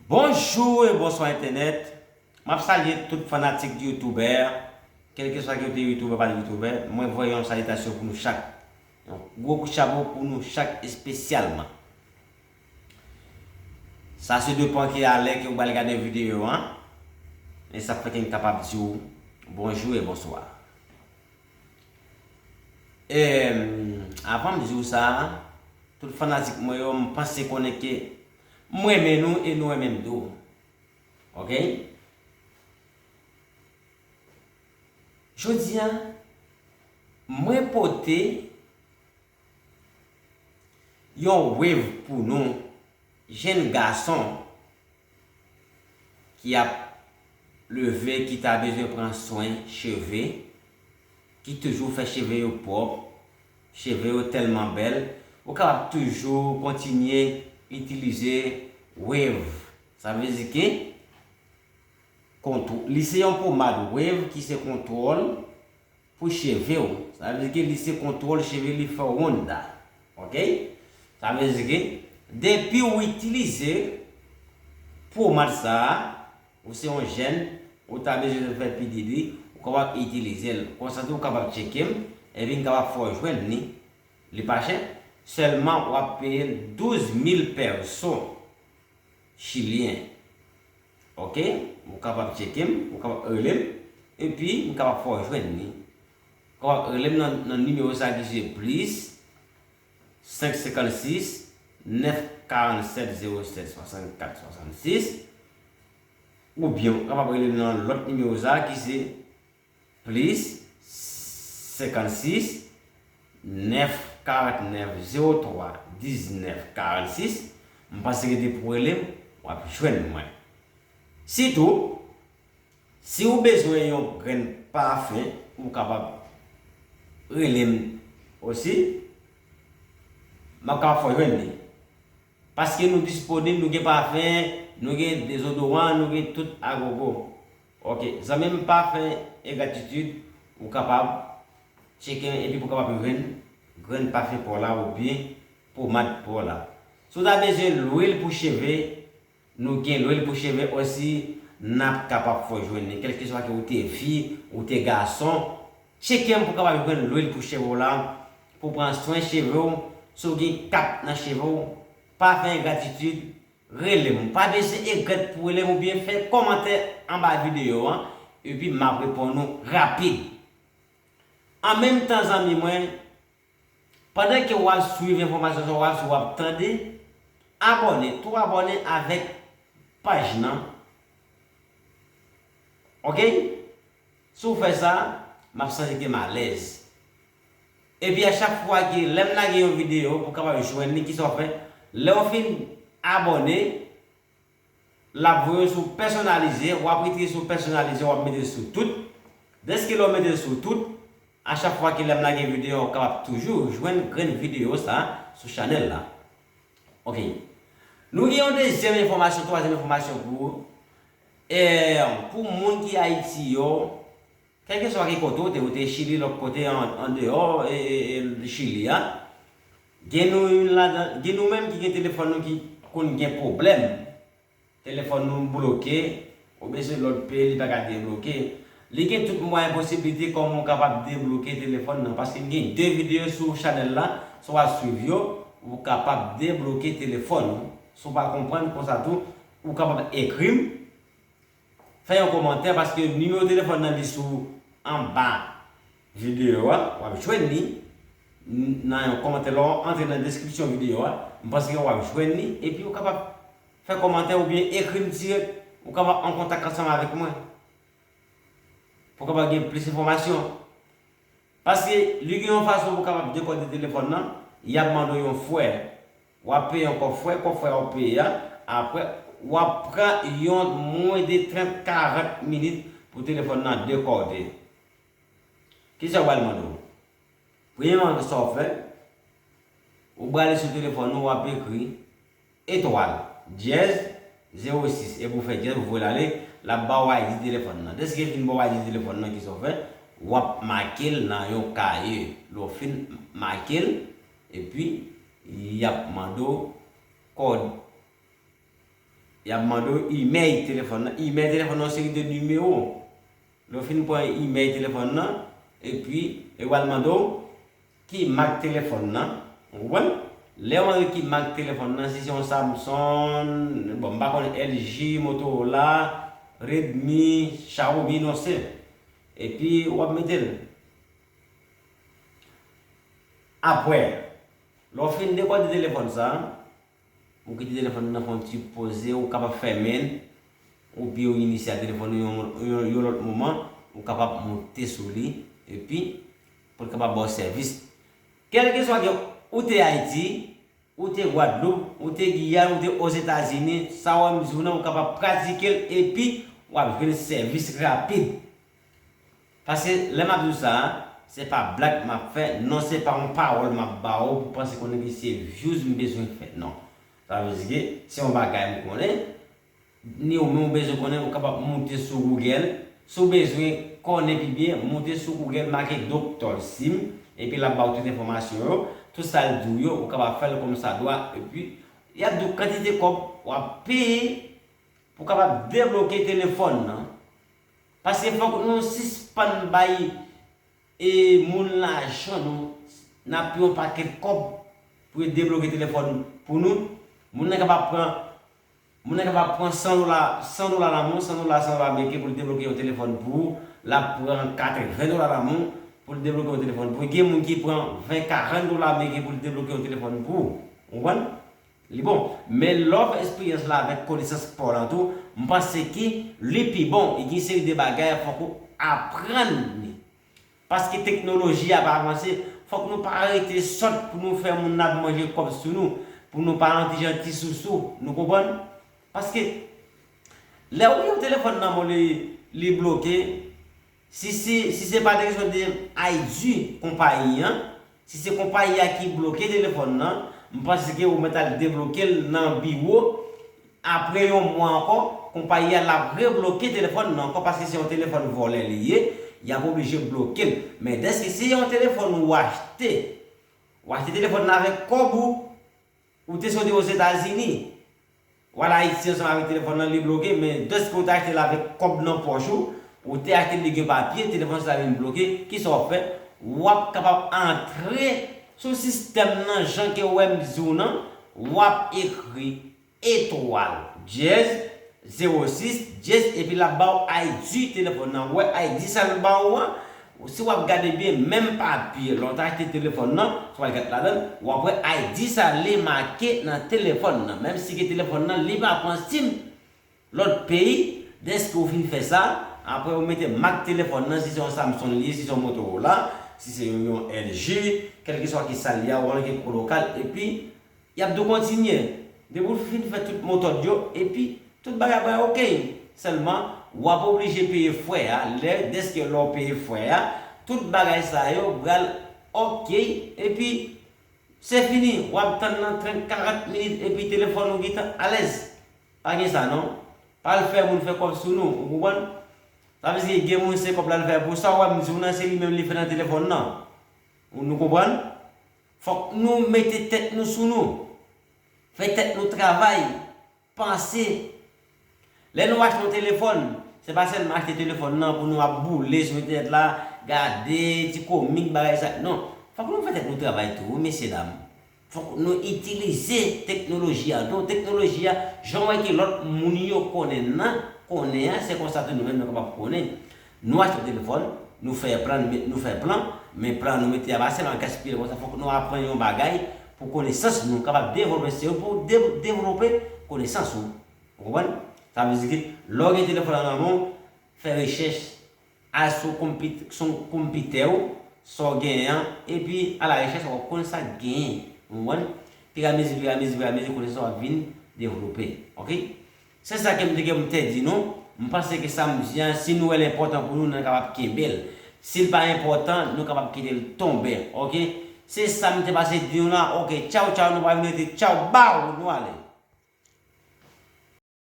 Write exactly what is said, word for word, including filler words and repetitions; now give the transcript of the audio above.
Bonjou e bonswa entènèt. M ap salye tout fanatik youtubè, kèlkeswa ke w te youtubè, pa t youtubè, mwen voye yon salitasyon pou nou chak. Yon gwo kout chapo pou nou chak espesyalman. Sa se depan ki alè ke w pral gade videyo an. E sa fè ke m kapab di w bonjou e bonswa. Em, avan m di w sa, tout fanatik mwen yo, m panse konnen ke m renmen nou e nou renmen m tou. Oke? Jodi a, mwen pote yon wave pou nou, jenn gason ki ap leve, ki ta bezwen pran swen cheve, ki toujou fè cheve yo pwòp, cheve yo tèlman bèl, ou kapab toujou kontinye itilize wave. Sa vle di ke kontw-, li se yon pomad wave ki se kontwòl pou cheve w. Sa vle di ke li se kontwòl cheve, li fè w wonda. Oke? Sa vle di ke depi w itilize pomad sa a, ou se yon jèn, ou ta bezwen fè pididi, ou kapab itilize l. Konsa tou, ou kapab tcheke m, epi m kapab fè w jwenn li. Li pa chè. Sèlman, w ap peye l douz mil pèso chilyen. Oke? Ou kapab tcheke m, ou kapab rele m, epi m kapab fè w jwenn li. Ou kapab rele m nan, nan nimewo sa ki se plis senk senkannsis, nèf karannsèt, zewo sèt, swasannkat, swasannsis, oubyen ou kapab rele m nan lòt nimewo sa ki se plis senkannsis, nèf karantnèf, zewo twa, diznèf karannsis. M panse ke depi w rele m, w ap jwenn mwen. Sitou, si w bezwen yon grenn pafen, ou kapab rele m osi. M ap kapab fè w jwenn li. Paske nou disponib, nou gen pafen, nou gen dezodoran, nou gen tout agogo. Oke, zanmi m, pafen e gratitid, ou kapab tcheke epi pou kapab jwenn grenn pafen pa w la oubyen pomad pa w la. Si w ta bezwen lwil pou cheve, nou gen lwil pou cheve osi, n ap kapab fè w jwenn li. Kèlkeswa ke ou te fi, ou te gason, tcheke m pou kapab jwenn lwil pou cheve w la, pou pran swen cheve w, si w gen kap nan cheve w, pafen e gratitid, rele m. Ou pa bezwen egrèt pou rele m oubyen fè kòmantè anba videyo an, epi m ap reponn ou rapid. An menm tan, zanmi mwen, pandan ke w ap swiv enfòmasyon sa, w ap, w ap tande, abòne, tou abòne avèk paj nan. Oke? Si w fè sa, m ap santi ke m alèz. Epi a chak fwa ke lè m lage yon videyo, pou w kapab jwenn li, kisa w fè? Lè w fin abòne, l ap voye w sou pèsonalize, w ap retire sou pèsonalize, w ap mete l sou tout. Dèske lè w mete l sou tout, a chak fwa ke lè m lage videyo, w kapab toujou jwenn grenn videyo sa sou chanèl la. Oke. Nou gen yon dezyèm enfòmasyon, twazyèm enfòmasyon pou ou. E, pou moun ki Ayiti yo, kèlkeswa ki kote w te, ou te Chili, lòt kote an, andeyò, e, e, e, Chili a, gen nou youn ladan, gen nou menm ki gen telefòn nou ki konn gen pwoblèm. Telefòn nou bloke, oubyen se lòt peyi, li pa ka debloke. Li gen tout mwayen posiblite kòman ou kapab debloke telefòn nan. Paske m gen de videyo sou chanèl la, si w al swiv yo, ou kapab debloke telefòn ou. Si w pa konprann konsa tou, ou kapab ekri m, fè yon kòmantè, paske nimewo telefòn nan li sou anba videyo a, w ap jwenn li n-, nan yon kòmantè. Lè w antre nan deskripsyon videyo a, m panse ke w ap jwenn li, epi w kapab fè kòmantè oubyen ekri m dirèk, ou kapab an kontak ansanm avèk mwen. Pou w kapab gen plis enfòmasyon. Paske li gen yon fason pou w kapab dekòde telefòn nan, y ap mande w yon frè. W ap peye yon kòb frè, kòb frè a w ap peye a, apre w ap pran yon mwen de trant, karant minit pou telefòn nan dekòde. Kisa yo pral mande w? Premyèman, sa w fè, ou prale sou telefòn ou, w ap ekri etwal, dyèz, zewo sis, epi w fè dyèz, ou voye l ale, l ap ba w I D telefòn nan. Dèske l fin ba w I D telefòn nan, kisa w fè? W ap make l nan yon kaye. Lè w fin make l, epi y ap mande w kòd Y ap mande w imèy telefòn nan. Imèy telefòn nan yon seri de nimewo. Lè w fin pran imèy telefòn nan, epi yo pral mande w ki mak telefòn nan. Ou konprann? Lè yo mande w ki mak telefòn nan, si se yon Samsung, bon, m pa konnen, L G, Motorola, Redmi, Xiaomi, non se. Epi w ap mete l. Apre, lè w fin dekòde telefòn sa, ou kite telefòn nan fè yon ti poze, ou kapab fèmen l, oubyen ou inisye a telefòn nan yon, yon, yon lòt moman, ou kapab monte sou li, epi pou l kapab ba w sèvis. Kèlkeswa ke ou te Ayiti, ou te Gwadloup, ou te Giyàn, ou te Ozetazini, sa w wè m di w nan, ou kapab pratike l epi w ap jwenn sèvis rapid. Paske lè m ap di w sa, se pa blag m ap fè, non, se pa yon pawòl m ap ba w pou panse konnen ke se views m bezwen fè, non. Sa vle di ke se yon bagay m konnen, ni ou menm ou bezwen konnen, ou kapab moute sou Google. Si w bezwen konnen pi byen, moute sou Google, make Doktè Sim, epi l ap ba w tout enfòmasyon yo, tout sa l di w yo, ou kapab fè l kòmsadwa, epi y ap di w kantite kòb w ap peye pou w kapab debloke telefòn nan. Paske fòk nou sispann bay e moun lajan nou, n ap peye yon pakèt kòb pou yo debloke telefòn pou nou. Moun nan kapab pran, moun nan kapab pran san dola, san dola nan men w, san dola, san dola ameriken pou l debloke yon telefòn pou ou. L ap pran katreven dola nan men w pou l debloke yon telefòn pou ou. Gen moun ki pran ven, karant dola ameriken pou l debloke yon telefòn pou ou. Ou konprann? Li bon. Men lè w fè eksperyans la avèk konesans pa w lan tou, m panse ke li pi bon. E gen seri de bagay fòk ou aprann li. Paske teknoloji a pa avanse, fòk nou pa rete sòt pou nou fè moun nan ap manje kòb sou nou, pou nou pa yon ti jan ti sousou, nou konprann? Paske lè w gen yon telefòn nan men w li, li bloke, si se, si se pa de kesyon de I D konpayi an, si se konpayi a ki bloke telefòn nan, m panse ke ou mèt al debloke l nan biwo. Apre yon mwa ankò, konpayi a l ap rebloke telefòn nan ankò paske se yon telefòn vòlè li ye, y ap oblije bloke l. Men dèske se yon telefòn ou achte, ou achte telefòn nan avèk kòb ou, ou te soti Ozetazini, w al Ayiti ansanm avèk telefòn nan, li bloke, men dèske ou te achte l avèk kòb nan pòch ou, ou te achte l, li gen papye, telefòn sa vin bloke, kisa w ap fè? W ap kapab antre sou sistèm nan jan ke w wè m di w nan, w ap ekri etwal dyèz zewo sis dyèz epi l ap ba w I D telefòn nan. Ou wè I D sa l ba w an, si w ap gade byen, menm papye lè w t achte telefòn nan, si w al gade ladan l, w ap wè I D sa li make nan telefòn nan. Menm si ke telefòn nan li pa pran sim lòt peyi, dèske w fin fè sa, apre w mete mak telefòn nan, si se yon Samsung li ye, si se yon Motorola, si se yon, yon L G, kèlkeswa ki sa l ye a, w antre Kolokal, epi y ap di w kontinye. Depi w fin fè tout metòd yo, epi tout bagay pral oke. Sèlman, w ap oblije peye frè a, lè, dèske lè w peye frè a, tout bagay sa yo pral oke, epi se fini. W ap tann nan trant, karant minit, epi telefòn ou gentan alèz. Pa gen sa, non. Pa al fè moun fè kòb sou nou, ou konprann? Sa vle di gen moun se kòb l al fè pou sa, w wè m di w nan, se li menm li fè nan telefòn nan. Ou, nou konprann? Fòk nou mete tèt nou sou nou. Fè tèt nou travay. Panse. Lè nou achte yon telefòn, se pa sèlman achte telefòn nan pou nou ap boule sou entènèt la, gade ti komik, bagay sa. Non. Fòk nou fè tèt nou travay tou, wi, mesye dam. Fòk nou itilize teknoloji a tou. Teknoloji a, jan w wè ke lòt moun yo konnen nan, konnen an, se konsa tou nou menm nou kapab konnen. Nou achte yon telefòn, nou fè plan, nou fè plan, men plan nou mete a pa sèlman gaspiye l konsa, fòk nou aprann yon bagay pou konesans nou kapab devlope, se pou de-, devlope konesans ou. Ou konprann? Sa vle di ke lè w gen telefòn nan nan men w, fè rechèch, al sou konpit-, sou konpitè w, sa w genyen an, epi alarechèch w ap konn sa k genyen. Ou konprann? Piramezi, piramezi, piramezi, konesans w ap vin devlope. Oke? Se sa ke m te gen pou m te di nou. M panse ke sa m di an, si nou wè l enpòtan pou nou, nou kapab kenbe l. Si l pa enpòtan, nou kapab kite l tonbe. Oke? Se sa m te pase di nou la. Oke, tchaw, tchaw, nou pa vin rete. Tchaw, baw, nou ale.